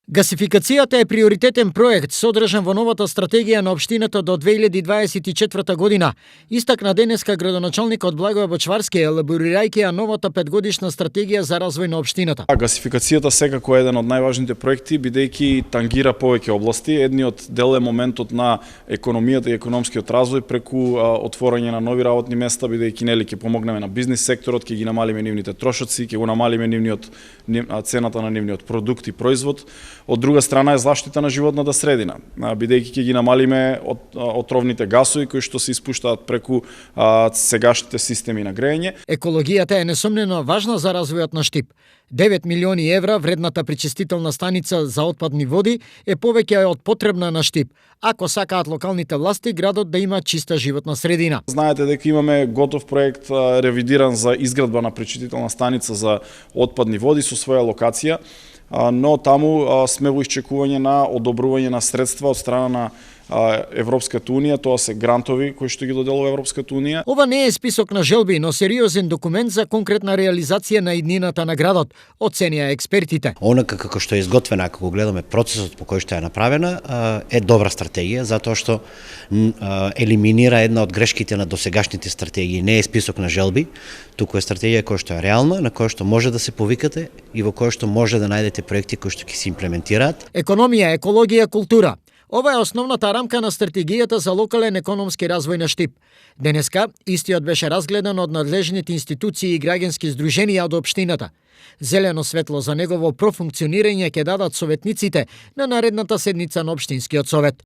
Гасификацијата е приоритетен проект содржан во новата стратегија на општината до 2024 година, истакна денеска градоначалникот Благоје Бочварски, елаборирајќи ја новата 5-годишна стратегија за развој на општината. Гасификацијата секако е еден од најважните проекти, бидејќи тангира повеќе области. Едниот дел е моментот на економијата и економскиот развој преку отворање на нови работни места, бидејќи нели ќе помогнеме на бизнис секторот, ќе ги намалиме нивните трошоци, ќе го намалиме цената на нивниот продукт и производ. Од друга страна е заштита на животната средина, бидејќи ќе ги намалиме отровните гасови кои што се испуштаат преку сегашните системи на грејење. Екологијата е несомнено важна за развојот на Штип. 9 милиони евра вредната пречистителна станица за отпадни води е повеќе од потребна на Штип, ако сакаат локалните власти градот да има чиста животна средина. Знаете дека имаме готов проект ревидиран за изградба на пречистителна станица за отпадни води со своја локација, но таму сме во исчекување на одобрување на средства од страна на Европската унија, тоа се грантови кои што ги доделува Европската унија. Ова не е список на желби, но сериозен документ за конкретна реализација на иднината на градот, оценија експертите. Онака како што е изготвена, ако го гледаме процесот по кој што е направена, е добра стратегија, затоа што елиминира една од грешките на досегашните стратегии. Не е список на желби, туку е стратегија која што е реална, на која што може да се повикате и во која што може да најдете проекти кои што ќе се имплементираат. Економија, екологија, култура. Ова е основната рамка на стратегијата за локален економски развој на Штип. Денеска истиот беше разгледан од надлежните институции и граѓански здруженија од општината. Зелено светло за негово профункционирање ќе дадат советниците на наредната седница на општинскиот совет.